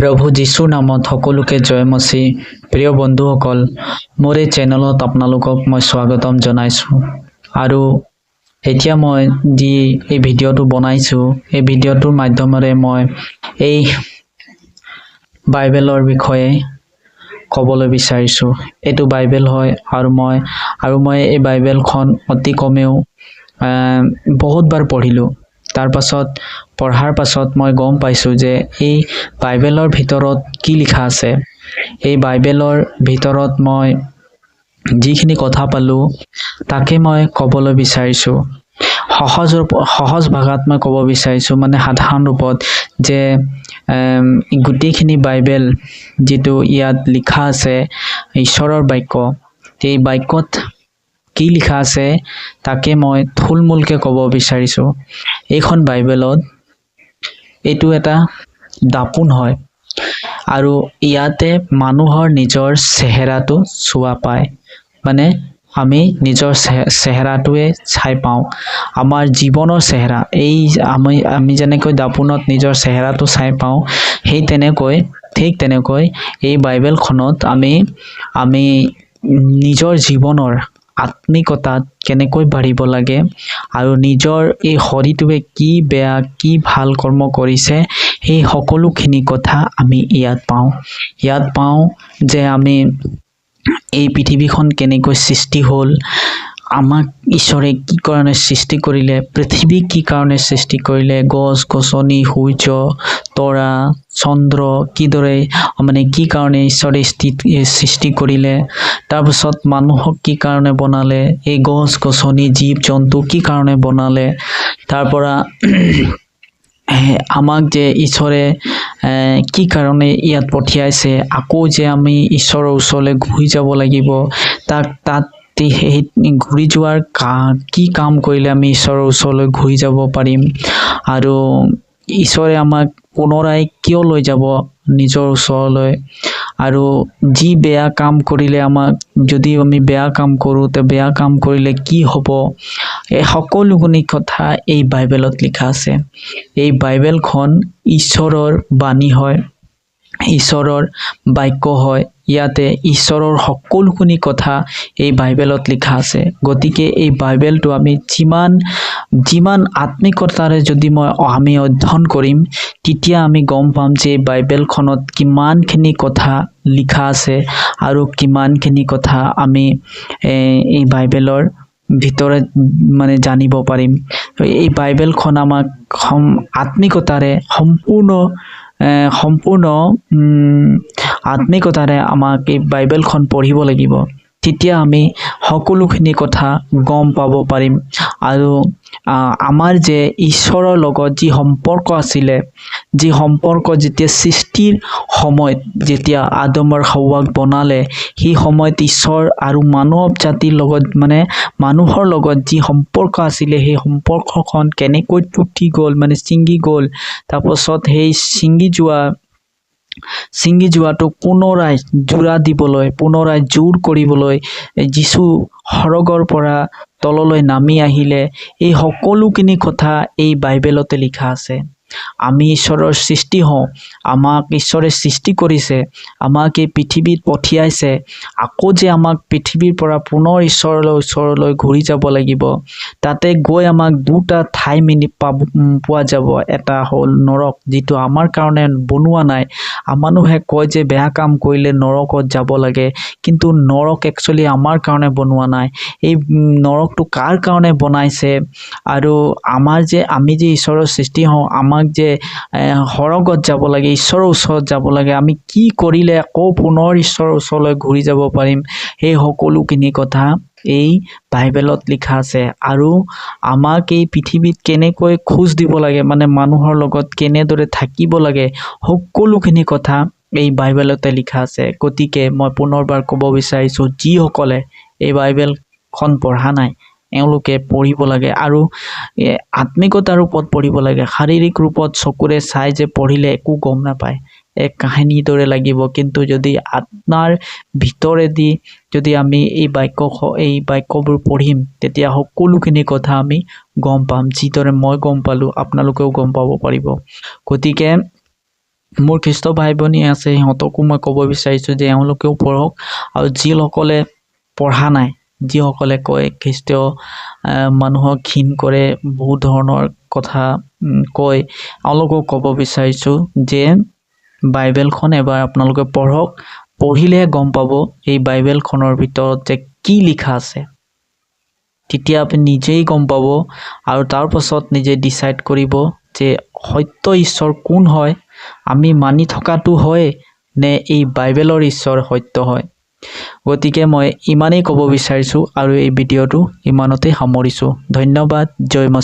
প্ৰভু যীশুৰ নামত সকলোকে জয় মচি। প্ৰিয় বন্ধুসকল, মোৰ এই চেনেলত আপোনালোকক মই স্বাগতম জনাইছোঁ। আৰু এতিয়া মই যি এই ভিডিঅ'টো বনাইছোঁ, এই ভিডিঅ'টোৰ মাধ্যমেৰে মই এই বাইবেলৰ বিষয়ে ক'বলৈ বিচাৰিছোঁ। এইটো বাইবেল হয় আৰু মই এই বাইবেলখন অতি কমেও বহুতবাৰ পঢ়িলোঁ। তাৰপাছত পঢ়াৰ পাছত মই গম পাইছোঁ যে এই বাইবেলৰ ভিতৰত কি লিখা আছে। এই বাইবেলৰ ভিতৰত মই যিখিনি কথা পালোঁ, তাকে মই ক'বলৈ বিচাৰিছোঁ। সহজ ৰূপ, সহজ ভাষাত মই ক'ব বিচাৰিছোঁ, মানে সাধাৰণ ৰূপত যে গোটেইখিনি বাইবেল যিটো ইয়াত লিখা আছে ঈশ্বৰৰ বাক্য, এই বাক্যত কি লিখা আছে তাকে মই থুলমূলকৈ ক'ব বিচাৰিছোঁ। এইখন বাইবেলত এইটো এটা দাপোন হয় আৰু ইয়াতে মানুহৰ নিজৰ চেহেৰাটো চোৱা পায়, মানে আমি নিজৰ চেহেৰাটোৱে চাই পাওঁ, আমাৰ জীৱনৰ চেহেৰা। এই আমি যেনেকৈ দাপোনত নিজৰ চেহেৰাটো চাই পাওঁ, সেই তেনেকৈ, ঠিক তেনেকৈ এই বাইবেলখনত আমি আমি নিজৰ জীৱনৰ আত্মিকতাত কেনেকৈ বাঢ়িব লাগে আৰু নিজৰ এই শৰীৰটোৱে কি বেয়া কি ভাল কৰ্ম কৰিছে, সেই সকলোখিনি কথা আমি ইয়াত পাওঁ। ইয়াত পাওঁ যে আমি এই পৃথিৱীখন কেনেকৈ সৃষ্টি হ'ল, আমাক ঈশ্বৰে কি কাৰণে সৃষ্টি কৰিলে, পৃথিৱীক কি কাৰণে সৃষ্টি কৰিলে, গছ গছনি, সূৰ্য, তৰা, চন্দ্ৰ কিদৰে, মানে কি কাৰণে ঈশ্বৰে সৃষ্টি কৰিলে, তাৰপাছত মানুহক কি কাৰণে বনালে, এই গছ গছনি জীৱ জন্তু কি কাৰণে বনালে, তাৰ পৰা আমাক যে ঈশ্বৰে কি কাৰণে ইয়াত পঠিয়াইছে, আকৌ যে আমি ঈশ্বৰৰ ওচৰলৈ ঘূৰি যাব লাগিব, তাক তাত সেই ঘূৰি যোৱাৰ কি কাম কৰিলে আমি ঈশ্বৰৰ ওচৰলৈ ঘূৰি যাব পাৰিম, আৰু ঈশ্বৰে আমাক পুনৰাই কিয় লৈ যাব নিজৰ ওচৰলৈ, আৰু যি বেয়া কাম কৰিলে আমাক, যদি আমি বেয়া কাম কৰোঁ তে বেয়া কাম কৰিলে কি হ'ব, এই সকলোখিনি কথা এই বাইবেলত লিখা আছে। এই বাইবেলখন ঈশ্বৰৰ বাণী হয়, ঈশ্বৰৰ বাক্য হয়। ইয়াতে ঈশ্বৰৰ সকলোখিনি কথা এই বাইবেলত লিখা আছে। গতিকে এই বাইবেলটো আমি যিমান যিমান আত্মিকতাৰে যদি আমি অধ্যয়ন কৰিম, তেতিয়া আমি গম পাম যে এই বাইবেলখনত কিমানখিনি কথা লিখা আছে আৰু কিমানখিনি কথা আমি এই বাইবেলৰ ভিতৰত মানে জানিব পাৰিম। এই বাইবেলখন আমাক আত্মিকতাৰে সম্পূৰ্ণ সম্পূৰ্ণ আত্মিকতাৰে আমাক এই বাইবেলখন পঢ়িব লাগিব, তেতিয়া আমি সকলোখিনি কথা গম পাব পাৰিম। আৰু আমাৰ যে ঈশ্বৰৰ লগত যি সম্পৰ্ক আছিলে, যি সম্পৰ্ক যেতিয়া সৃষ্টিৰ সময়ত যেতিয়া আদম আৰু হৱাক বনালে, সেই সময়ত ঈশ্বৰ আৰু মানৱ জাতিৰ লগত, মানে মানুহৰ লগত যি সম্পৰ্ক আছিলে, সেই সম্পৰ্কখন কেনেকৈ টুটি গ'ল, মানে ছিঙি গ'ল, তাৰপাছত সেই ছিঙি যোৱাটোক পুনৰাই যোৰা দিবলৈ, পুনৰাই জোৰ কৰিবলৈ যীশু সৰগৰ পৰা তললৈ নামি আহিলে, এই সকলোখিনি কথা এই বাইবেলতে লিখা আছে। আমি ঈশ্বৰৰ সৃষ্টি হওঁ, আমাক ঈশ্বৰে সৃষ্টি কৰিছে, আমাক এই পৃথিৱীত পঠিয়াইছে, আকৌ যে আমাক পৃথিৱীৰ পৰা পুনৰ ঈশ্বৰৰ ওচৰলৈ ঘূৰি যাব লাগিব, তাতে গৈ আমাক দুটা ঠাই মিলি পোৱা যাব। এটা হ'ল নৰক, যিটো আমাৰ কাৰণে বনোৱা নাই। মানুহে কয় যে বেয়া কাম কৰিলে নৰকত যাব লাগে, কিন্তু নৰক একচুৱেলি আমাৰ কাৰণে বনোৱা নাই। এই নৰকটো কাৰ কাৰণে বনাইছে, আৰু আমাৰ যে আমি যে ঈশ্বৰৰ সৃষ্টি হওঁ, আমাক যে সৰগত যাব লাগে, ঈশ্বৰৰ ওচৰত যাব লাগে, আমি কি কৰিলে আকৌ পুনৰ ঈশ্বৰৰ ওচৰলৈ ঘূৰি যাব পাৰিম, সেই সকলোখিনি কথা এই বাইবেলত লিখা আছে। আৰু আমাক এই পৃথিৱীত কেনেকৈ খোজ দিব লাগে, মানে মানুহৰ লগত কেনেদৰে থাকিব লাগে, সকলোখিনি কথা এই বাইবেলতে লিখা আছে। গতিকে মই পুনৰবাৰ ক'ব বিচাৰিছোঁ, যিসকলে এই বাইবেলখন পঢ়া নাই, এওঁলোকে পঢ়িব লাগে আৰু আত্মিকতাৰ ৰূপত পঢ়িব লাগে। শাৰীৰিক ৰূপত চকুৰে চাই যে পঢ়িলে একো গম নাপায়, এক কাহিনীৰ দৰে লাগিব। কিন্তু যদি আত্মাৰ ভিতৰেদি যদি আমি এই বাক্যবোৰ পঢ়িম, তেতিয়া সকলোখিনি কথা আমি গম পাম। যিদৰে মই গম পালোঁ, আপোনালোকেও গম পাব পাৰিব। গতিকে মোৰ খ্ৰীষ্ট ভাই ভনী আছে, সিহঁতকো মই ক'ব বিচাৰিছোঁ যে এওঁলোকেও পঢ়ক। আৰু যিসকলে পঢ়া নাই, যিসকলে কয় খ্ৰীষ্টীয় মানুহক ঘিণ কৰে, বহুত ধৰণৰ কথা কয়, এওঁলোকক ক'ব বিচাৰিছোঁ যে বাইবেলখন এবাৰ আপোনালোকে পঢ়ক। পঢ়িলেহে গম পাব এই বাইবেলখনৰ ভিতৰত যে কি লিখা আছে। তেতিয়া আপুনি নিজেই গম পাব আৰু তাৰ পাছত নিজে ডিচাইড কৰিব যে সত্য ঈশ্বৰ কোন হয়, আমি মানি থকাটো হয় নে এই বাইবেলৰ ঈশ্বৰ সত্য হয়। গতিকে মই ইমানেই ক'ব বিচাৰিছোঁ আৰু এই ভিডিঅ'টো ইমানতে সামৰিছোঁ। ধন্যবাদ। জয় মচীহ।